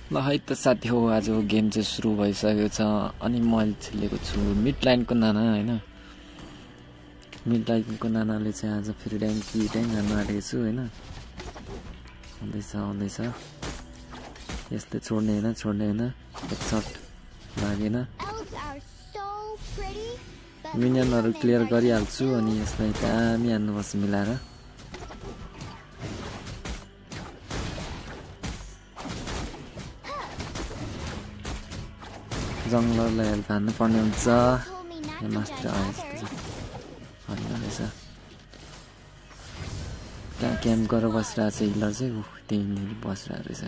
ल है त साथी हो आज गेम चाहिँ सुरु भइसकेको छ अनि मैले खेलेको छु मिड लाइनको नाना हैन मिड लाइनको नानाले चाहिँ आज फेरि ड्याङ हान्न आँटेको छु हैन आउँदैछ यसले छोड्ने हैन एक शट लागेन मिनियनहरु क्लियर गरिहाल्छु अनि यसलाई दामी हान्नुपर्छ मिलाएर जंगललाई हेल्प हान्नु पर्ने हुन्छ यहाँ मास्टर आएछ हैन रहेछ त्यहाँ क्याम्प गरेर बसिरहेको छ हिलर चाहिँ त्यहीँनिर बसिरहेको रहेछ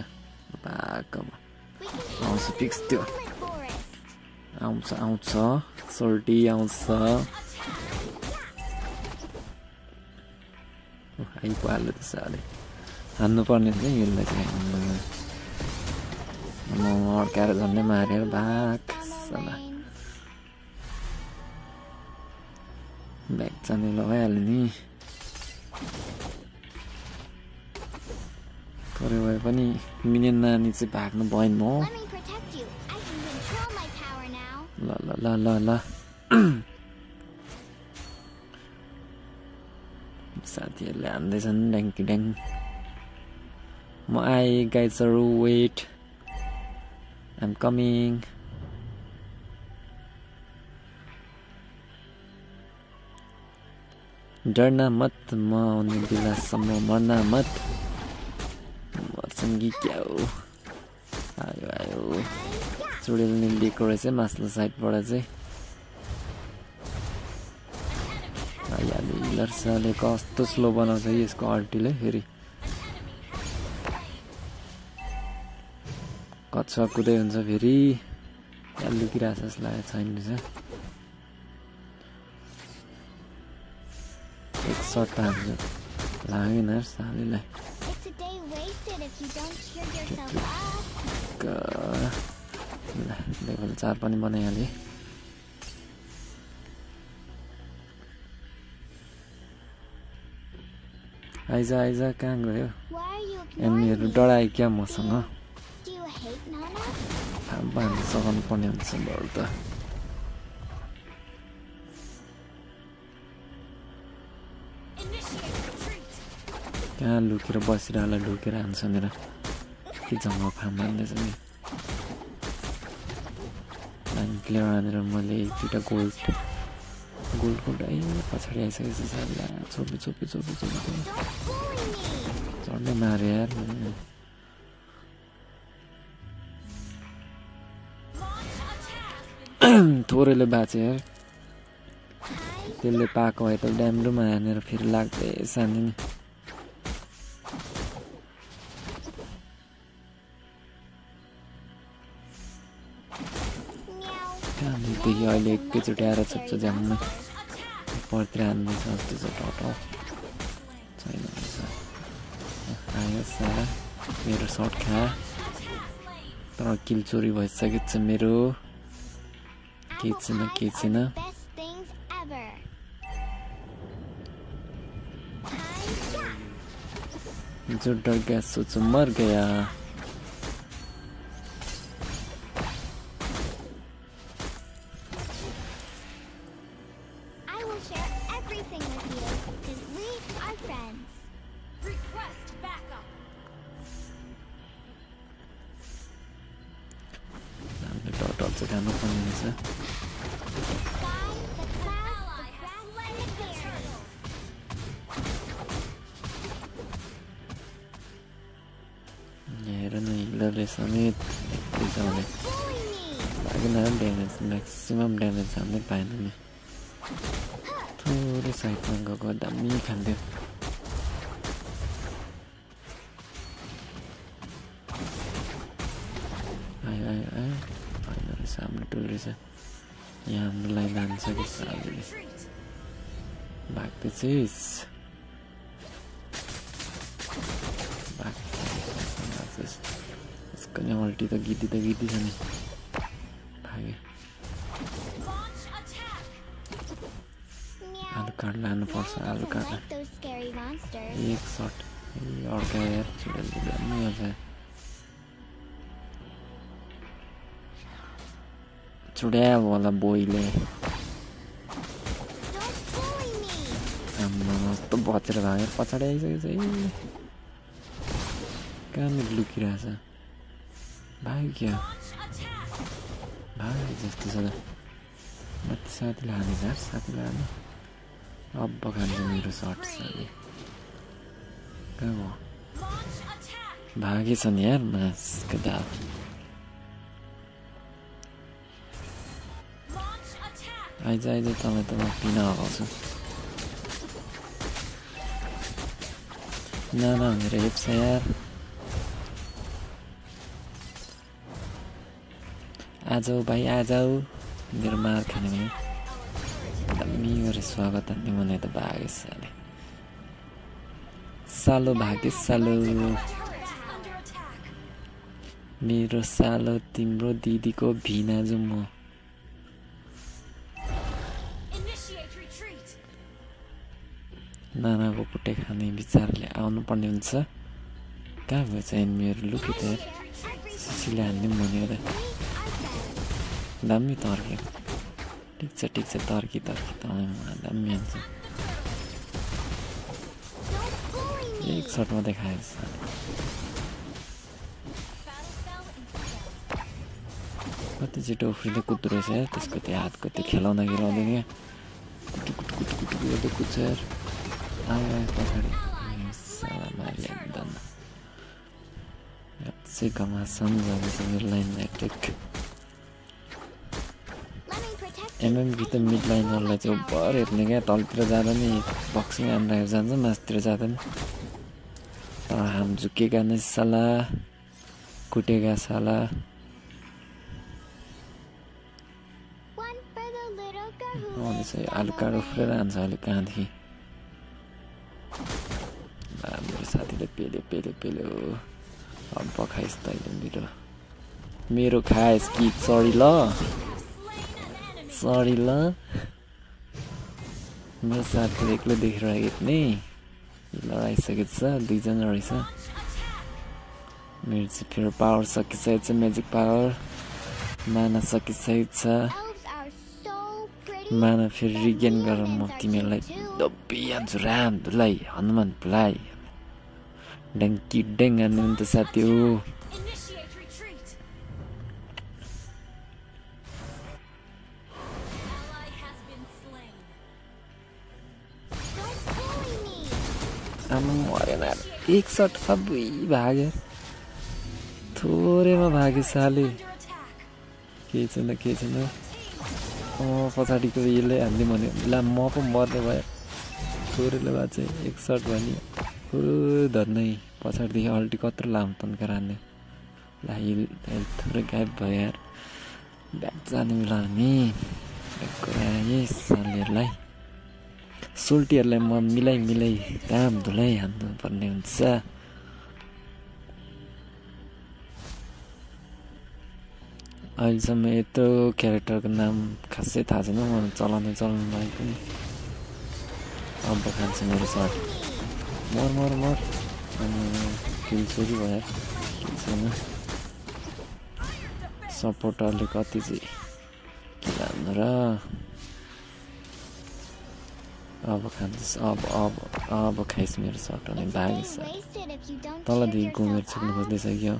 बाकमा आउँछ फिक्स त्यो आउँछ सोल्टी आउँछ आइपाल्यो त साले हान्नु पर्ने हुन्छ हिललाई चाहिँ म अड्काएर झन्डै मारेर भाग साला ब्याग चाहिँ लगाइहाल्यो नि तर भए पनि मिनियन नानी चाहिँ भाग्नु भएन म ल साथीहरूले हान्दैछन् ड्याङ्की ड्याङ म आए गाइजहरु वेट I'm coming. डरना मत म आउने बेलासम्म मर्ना मत मर्छन् कि क्या हो आयो चुडेलले लिएको रहेछ मास्लो साइडबाट चाहिँ आइहाल्यो हिलर्सले कस्तो स्लो बनाउँछ यसको अल्टीले फेरि कच्छा कुदै हुन्छ फेरि यहाँ लुकिरहेछ जस्तो लागेको छैन रहेछ एक सर्ट हान्छ लागेन सालीलाई लेभल 4 पनि बनाइहालेँ आइज कहाँ गयो एनिमीहरू डरायो क्या मसँग बाँध्नु सघाउनु पर्ने हुन्छ बरु त कहाँ लुकेर बसिरहला ढुकेर हान्छ मेरा के जङ्ग फार्म हान्दैछ नि लाइन क्लियर हानेर मैले दुईटा गोल्डको डाइ पछाडि आइसकेको छ साला छोपी चढ्दै मारे यार थोरैले बाँचे यार त्यसले पाएको भए त ड्याम्रोमा हानेर फेरि लाग्दै सानी नि कहाँदेखि अहिले एकैचोटि आएर छोप्छ झ्याम्मै परतिर हान्दैछ जस्तो छ टट छैन आयो साला मेरो सर्ट खा तर किल चोरी भइसकेको छ मेरो के छैन जो डर गया सोच मर गया टटल चाहिँ खानु पर्ने रहेछ हेर न हिलरले समेत भने लागेन ड्यामेज म्याक्सिमम ड्यामेज हान्नै पाएन नि थोरै साइडमा गएको दामी खान्थ्यो आयो होइन रहेछ हाम्रो टोल रहेछ यहाँ हाम्रो लाइन हान्छ कि सालले भाग्दैछिस् यसको नि अल्टी त गिद्दी छ नि भागे आलु काट लानुपर्छ आलु काट एक शट अर्का यार चुडेल दामी हुन्छ चुड्या होला बोइले आम्मा कस्तो बचेर भागेर पछाडि आइसकेछ है कहाँनिर लुकिरहेछ भाग्यो क्या भाग्यो जस्तो छ माथि साथीले हानेछ साथीले हाने अब खान्छ मेरो सर्ट साथी कहाँ भयो भागेछ नि यार मासको दाब आइज तँलाई त म पिना हगाउँछु नाना भनेर हेप्छ यार आजाऊ भाइ आजाऊ मेरो मार खाने भने दामी गरेर स्वागत हान्ने भने त भागेछ सालो भागेछ सालो मेरो सालो तिम्रो दिदीको भिनाजु म नानाको कुटे खाने विचारले आउनुपर्ने हुन्छ कहाँ भयो चाहिँ मेरो लुकी त सिसीले हान्ने भनेर दामी तर्क्यो ठिक छ तर्की त दामी हान्छ एक सर्टमा देखाएछ कति छिटो उफ्रिँदै कुद्दो रहेछ यार त्यसको त्यो हातको त्यो खेलाउँदा क्या कुटु कुद्छ यार आयो पछाडि चाहिँ घमासान जाँदैछ मेरो लाइनमा एट्याक एमएमकी त मिड लाइनरलाई चाहिँ ओभर हेर्ने क्या तलतिर जाँदा नि बक्सिङ हानेर जान्छ मासतिर जाँदा नि तर हाम झुकेका नै साला कुटेका साला आलु काँडो उफ्रेर हान्छ अहिले कहाँदेखि मेरो साथीले पेल्यो अब खाइस् तैँले मेरो खाएस् कि सरी ल मेरो साथीले एक्लै देखिरहेको नि लडाइसकेको छ दुईजना रहेछ मेरो चाहिँ फेरि पावर सकिसकेको छ म्याजिक पावर माना सकिसकेको छ माना फेरि रिगेन गरेर म तिमीहरूलाई दबिहाल्छु रामधुलाई हनुमान भुलाई ड्याङ्की ड्याङ हान्ने नि त साथी हो आमा मरेन एक सर्ट अबुई भाग्यो थोरैमा भाग्यो साले केही छैन पछाडिको यसले हान्ने भन्यो ला म पो मर्ने भयो थोरैले भए चाहिँ एक सर्ट भन्यो धन्नै पछाडिदेखि अल्टी कत्रो लामो तन्केर हान्ने ला थोरै गायब भयो यार ब्याक जाने बेला नि सालेहरूलाई सोल्टीहरूलाई म मिलाइ काम धुलाई हान्नु पर्ने हुन्छ अहिलेसम्म यत्रो क्यारेक्टरको नाम खासै थाहा छैन मलाई चलाउनु भएको पनि अब खान्छ मेरो सर्ट मर किल चोरी भयो केही छैन सपोर्टरले कति चाहिँ किल हान्नु र अब खान्छ अब खाइस् मेरो सर्ट अनि भागिस् तलदेखि घुमेर छुट्नु खोज्दैछ क्या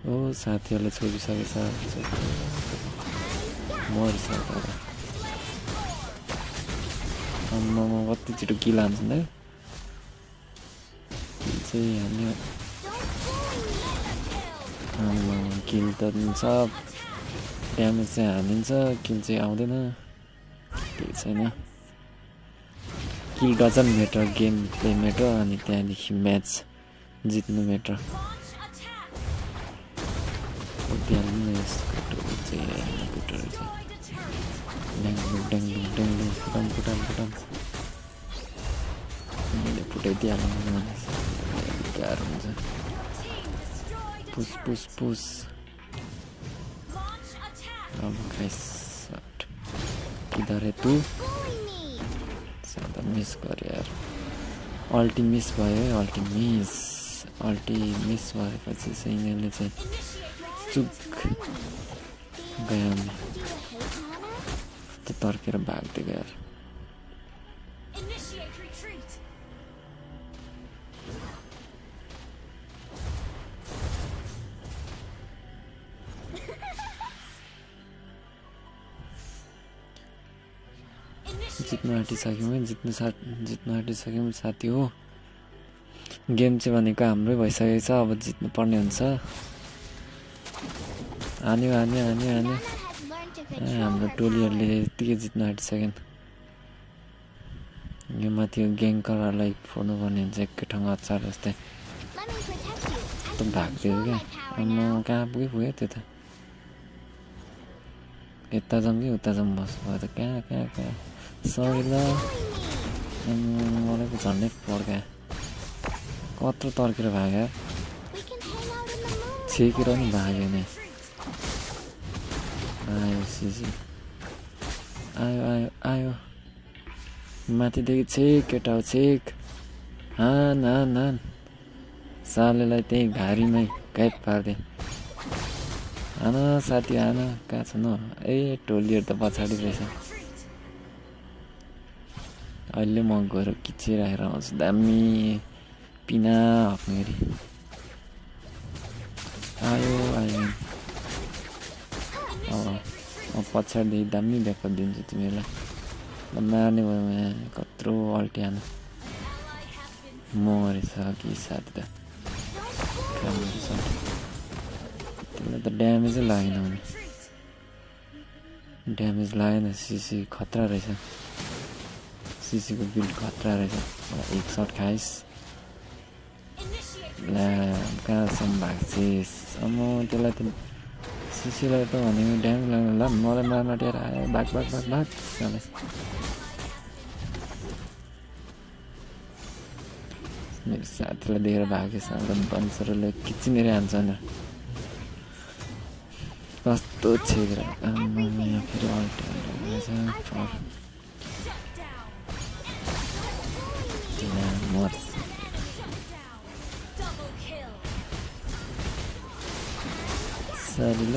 ओ साथीहरूले छोडिसकेछ मरिस आम्मामा कति छिटो किल हान्छ नि किल चाहिँ हान्यो आम्मा किल त सब ड्यामेज चाहिँ हानिन्छ किल चाहिँ आउँदैन केही छैन kill doesn't matter game play matter अनि त्यहाँदेखि म्याच जित्नु म्याटर फुटाम फुटाइदिइहाल्नु गाह्रो हुन्छ पुस अब खाइस किधर है तू सादा मिस गरे यार अल्टी मिस भयो है अल्टी मिस भएपछि चाहिँ यिनीहरूले चाहिँ चुक गयो नि त तर्केर भाग्दै गयो जित्नु आँटिसक्यौँ जित्नु आँटिसक्यौँ साथी हो गेम चाहिँ भनेको हाम्रै भइसकेको छ अब जित्नु पर्ने हुन्छ हान्यो हाम्रो टोलीहरूले यतिकै जित्नु आँटिसक्यो यो माथि ग्याङ्करहरूलाई फोड्नु पर्ने हुन्छ एकै ठाउँमा अचार जस्तै त भाग्दियो क्या म कहाँ पुग्यो त्यो त यता जाउँ कि उता जाउँ बस भयो त कहाँ सरी ल मलाई त झन्डै पड्का कत्रो तर्केर भाग्यो छेकेर नि भाग्यो नि आयो सिसी आयो माथिदेखि छेक केटा हो छेक हान सालेलाई त्यही घारीमै गाइब पार्दे हान साथी हान कहाँ छ न ए टोलीहरू त पछाडि रहेछ अहिले म गएर खिचिराखेर आउँछु दामी पिना हक्नेरी आयो पछाडिदेखि दामी ब्याकअप दिन्छु तिमीहरूलाई मार्ने भयो कत्रो अल्टी हाल्नु मरेछ कि साथी त तिमीलाई त ड्यामेजै लागेन भने ड्यामेज लागेन सिसी खतरा रहेछ सिसीको बिल्ड खतरा रहेछ एक सट खाइस् ला कहाँसम्म भाग्छिस् त्यसलाई त सिसीलाई त भनेको ड्यामेज लाग्नु ल मलाई मार्न टेर आयो भाग मेरो साथीलाई देखेर भागेछ बन्सरले किचिनेर हान्छ नि कस्तो छेकेर फेरि अल्टी मर्छ सरी ल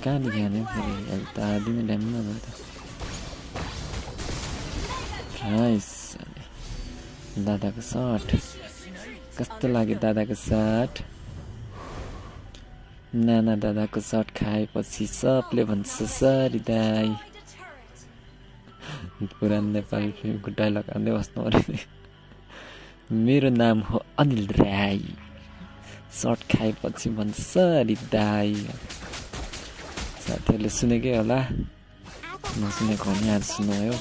कहाँदेखि हाल्यो फेरि अहिले त आदिनै ड्याम नभयो त खाइस दादाको सर्ट कस्तो लाग्यो दादाको सर्ट नाना दादाको सर्ट खाएपछि सबले भन्छ सरी दाई पुरानो नेपाली फिल्मको डाइलग आउँदै बस्नु अरे मेरो नाम हो अनिल राई सर्ट खाएपछि भन्छ सरी दाई साथीहरूले सुनेकै होला नसुनेको भने आज सुन्नुभयो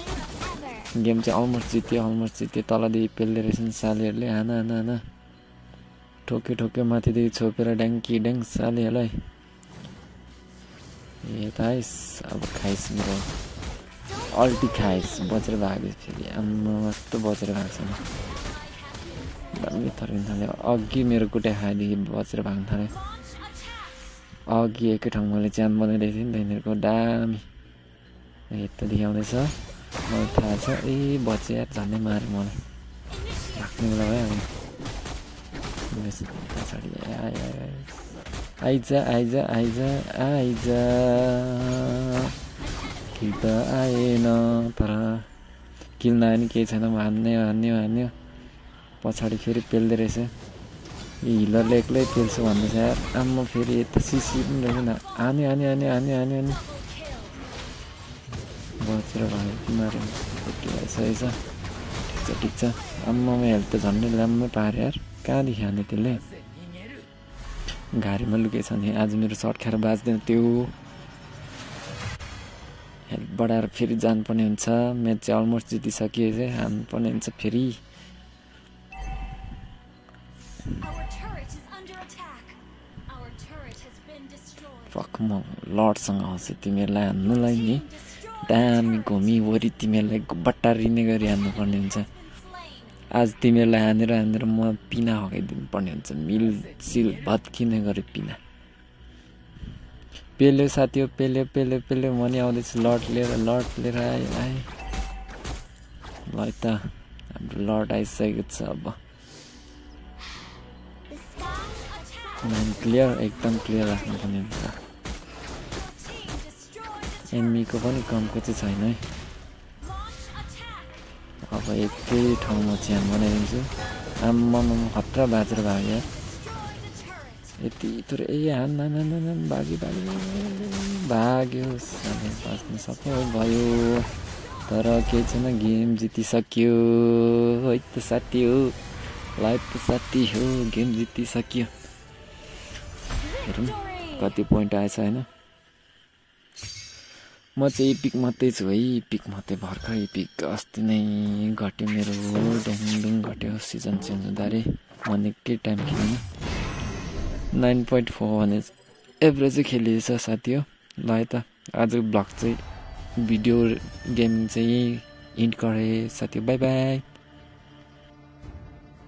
गेम चाहिँ अलमोस्ट जित्यो तलदेखि पेल्दै रहेछन् सालीहरूले हाना ठोक्यो माथिदेखि छोपेर ड्याङ्की सालीहरूलाई ए त आइस अब खाइस् मेरो अल्टी खाइस् बचेर भाग्यो फेरि आम्मा कस्तो बचेर भएको छ दामी थर्किन थाल्यो अघि मेरो कुटे खाएदेखि बचेर भाग्न थाल्यो अघि एकै ठाउँ मैले च्यान बनाइरहेको थिएँ नि त यिनीहरूको दामी यतादेखि आउँदैछ मलाई थाहा छ ए बचे यार झन्डै माऱ्यो मलाई राख्ने बेला भयो पछाडि आइज किल त आएन तर किल नआए नि केही छैन हान्यो पछाडि फेरि पेल्दै रहेछ हिलरले एक्लै पेल्छु भन्दैछ यार आम्मा फेरि यता सिसी पनि रहेछ न हान्यो बचेर भयो बिमारी भइसकेछ ठिक छ आम्मा हेल्थ त झन्डै राम्रो पार्यो यार कहाँदेखि हान्यो त्यसले घारीमा लुकेछ नि आज मेरो सर्ट खाएर बाँच्दैन त्यो हेल्थ बढाएर फेरि जानुपर्ने हुन्छ म्याच चाहिँ अलमोस्ट जितिसकिए चाहिँ हान्नुपर्ने हुन्छ फेरि फक म लडसँग आउँछु तिमीहरूलाई हान्नुलाई नि दामी घुमी वरि तिमीहरूलाई बट्टारिने गरी हान्नुपर्ने हुन्छ आज तिमीहरूलाई हानेर म पिना हगाइदिनु पर्ने हुन्छ मिलसिल भत्किने गरी पिना पेल्यो साथी हो पेल्यो म नि आउँदैछु लड लिएर आए ल त हाम्रो लड आइसकेको छ अब क्लियर एकदम क्लियर राख्नुपर्ने हुन्छ एनिमीको पनि कमको चाहिँ छैन है। अब एकै ठाउँमा च्यान बनाइदिन्छु। आम्मामा खतरा बाजेर भाग्यो यार। यति तर भाग्यो साले बाँच्न सफल भयो। तर केही छैन, गेम जितिसक्यो है त साथी हो, लाइफ त साथी हो, गेम जितिसक्यो। हेरौँ कति पोइन्ट आएछ होइन। म चाहिँ एपिक मात्रै छु है, एपिक मात्रै। भर्खर एपिक अस्ति नै घट्यो मेरो, ड्याङ घट्यो सिजन चेन्ज हुँदा रे। म निकै टाइम खेल्नु 9.4 भने एभरेजै खेलिएछ साथी हो। ल है त आज ब्लग चाहिँ भिडियो गेमिङ चाहिँ इन्ड गरेँ साथी हो। By by.